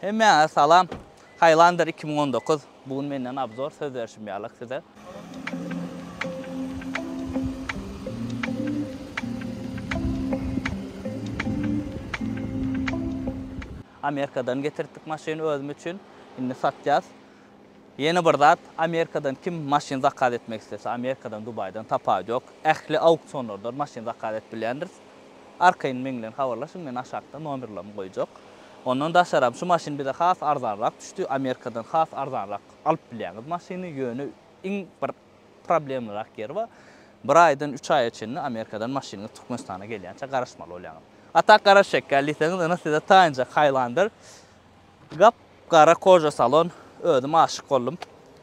Hemmäňize salam. Highlander 2019 bu gün menden obzor söz berşim ýalyk size. Amerikadan getirtdik maşyny özüm üçin. Indi satýas. Ýene bir zat, Amerikadan kim maşyn zakaz etmek islese, Amerikadan, Dubaýdan tapawudy ýok. Ähli auksionlardan maşyn zakaz edip bilýändiris. Arkaýyn meň bilen habarlaşyň, men aşakda nomerlerimi goýjak. Ondan daşaram şu maşyn bize has arzanrak düşdi, Amerikadan has arzanrak alyp bilýäňiz maşyny, ýöne iň bir problemlyrak ýeri bar, bir aýdan üç aýa çenli Amerikadan maşynyňyz Türkmenistana gelýänçä garaşmaly bolýaňyz. A tak garaşjak gel diýseňiz, ine size taýynjak Highlander. Gap gara koža salon, özüm aşyk boldum.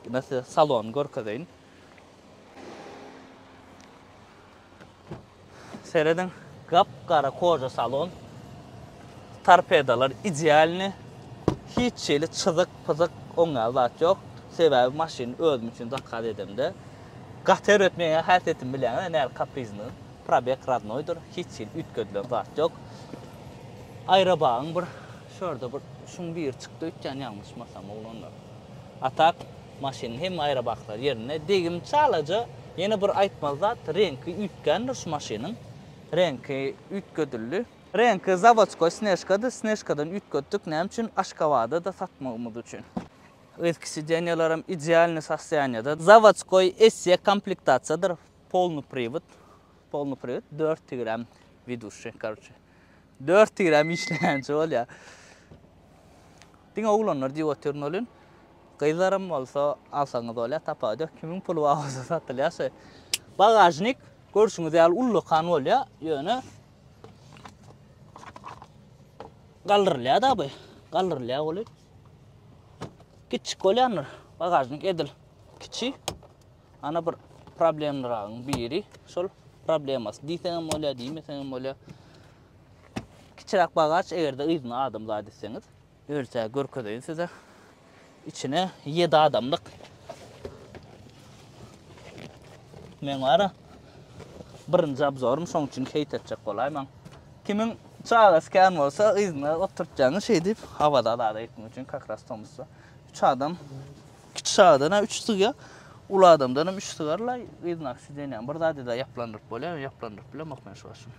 Ine size salony görkezeýin. Serediň, gap-gara koža salon. Torpedalar idealny. Hiç hili çyzyk, pyzyk, oň ýaly zat ýok. Sebäbi maşyny özüm üçin zakaz edemde. Gaty erbet meň häsiýetimi bilýäňiz, nähili kapriznyý. Probeg radnoýdyr, hiç hili üýtgedilen zat ýok. Aýrabagyň bir şu ýerde bir şuň biri çykdy öýtýän ýalňyşmasam oglanlar. A tak maşynyň hemme aýrabaklary ýerinde. Degim çalaja ýene bir aýtmaly zat reňki üýtgändir şu maşynyň. Reňki üýtgedildi. Reňki zawodskoý snežkady, snežkadan üýtgetdik näme üçin Aşgabada-da satmagymyz üçin. Yzky sidenýalaram idealnyý sostoýaniýada. Zawodskoý SE komplektasiýadyr, polny priwod, polny priwod dört tigirem widuşi karoçe. Dört tigirem işleýänçi bolýar. Diňe oglanlar diýip otyryn welin, gyzlaram bolsa alsaňyz bolýar, tapawudy ýok. Kimiň puly bar bolsa satylýar şo. Bagažnik görşüňiz ýaly ullakan bolýar, ýöne galdyrylýar-da bu. Galdyrylýar welin kiçjik bolýandyr. Bagažnik edil kiçi. Ana bir problemlragyň biri şol problemasy diýseňem bolýar, diýmeseňem bolýar. Kiçiräk bagaç eger-de yzyna adam zat etseňiz, ölçäp görkezeýin size. Içine 7 adamlyk. Men bara birinji obzorym şoň üçin heýt etjek bolaýmaň. Kimiň çagasy kän bolsa yzyna oturtýaňyz şeýdip hawada zada gitmek üçin kak ras tomusda. 3 adam Kiçi çagadan-a üç sygýar, uly adamdanam üç sygar-la, yzyndaky sidenýäni bir zady-da ýaplandyryp bolýar, ýaplandyryp bilemok men şu wagt şuny.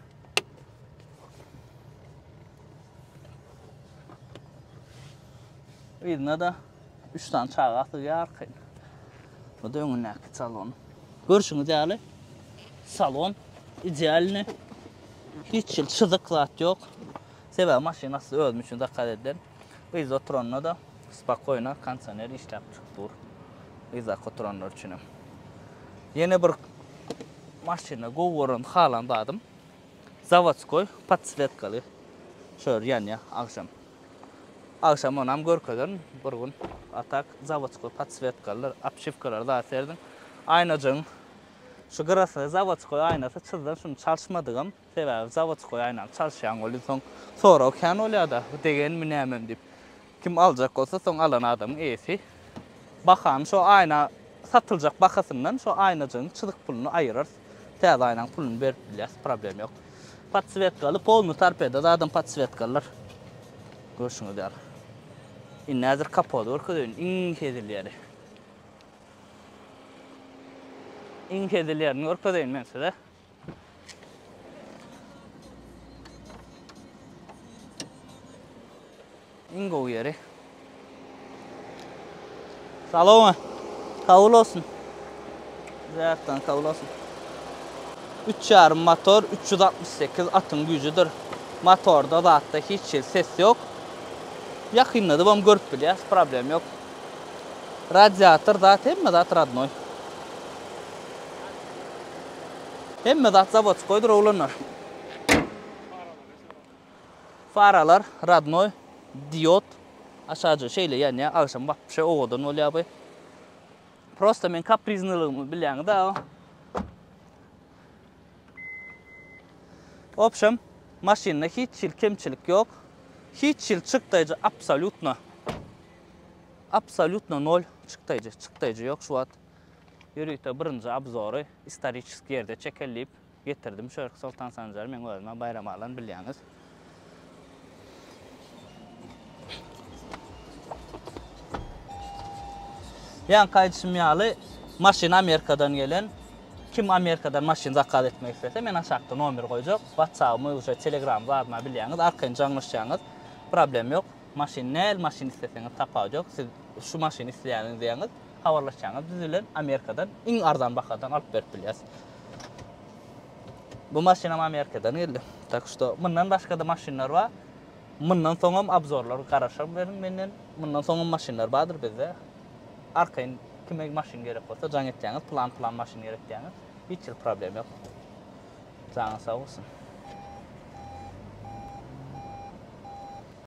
Yzyna-da üç sany çaga sygýar arkaýyn. Bu-da öňündäki salon. Görşüňiz ýaly, salon idealny. Hiç hili çyzyk zat ýok. Sebäbi maşyn asly özüm üçin zakaz edilen. Yzda oturanda-da Spakoýna kondisioner işläp çykyp dur. Yzdaky oturanlar üçinem. Ýene bir maşynda gowy gören halan zadym zawodskoý podswetkaly şör ýanýar agşam. Agşam onam görkezerin bir gün. A tak zawodskoý podswetkalydyr. Obşiwkalary zat serediň. Aýnajygyň şu gyrasy zawodskoý aýnasy çyzdan şuny çalyşmadygam. Sebäbi zawodskoý aýnany çalyşýaň welin soň sorag kän bolýada bu degenmi nämemi diýip. Kim aljak bolsa soň alan adamyň eýesi bahany şo aýna satyljak bahasyndan şo aýnajygyň çyzyk puluny aýyrarys. Täze aýnaň puluny berip bilýäs problem ýok. Podswetkaly polny torpeda zadam podswetkalydyr. Görşüňiz ýaly. Indi häzir kapody görkezeýin iň hezil ýeri. Iň hezil ýerini görkezeýin men size. Iň gowy ýeri. Salowma. Kabul olsun. Zähtan kabul olsun. 3,5 motor, 368 atyň güýjüdir. Motorda zatda hiç hili ses ýok. Ýakynladybam görüp bilýäs, problem ýok. Radiator zat hemme zat radnoý. Hemme zat zawodskoýdyr oglanlar. Faralar radnoý, diod aşaja şeýle ýanýar, agşam wapşe owadan bolýar bu. Prosta men kapriznylygymy bilýäňiz-ä. Wobşem, maşynda hiç hili kemçilik ýok. Hiç hili çykdaýjy absolýutno. Absolýutno nol çykdaýjy, çykdaýjy ýok şu wagt. Ýörite birinji obzory istoriçeskiý ýerde çekel diýip getirdim şu ýerki Soltan Sanjary meň özüm-ä Baýramalydan bilýäňiz. Ýaňky aýdyşym ýaly, maşyn Amerikadan gelen. Kim Amerikadan maşyn zakaz etmek islese, men aşakda nomer goýjak. WhatsApp-ymy, uje Telegram zadymy bilýäňiz, arkaýyn jaňlaşýaňyz. Problem ýok. Maşyn näl maşyn isleseňiz tapawut ýok. Siz şu maşyny isleýäniňiz diýýäňiz, habarlaşýaňyz biz bilen Amerikadan iň arzan bahadan alyp berip bilýäs. Bu maşynam Amerikadan geldi. Tak şto mundan başga-da maşynlar bar. Mundan soňam obzorlar garaşar beriň menden. Mundan soňam maşynlar bardyr bizde. Arkaýyn kime maşyn gerek bolsa jaň etýäňiz, plan plan maşyn gerek diýýäňiz. Hiç hili problem ýok. Janyň sag bolsun.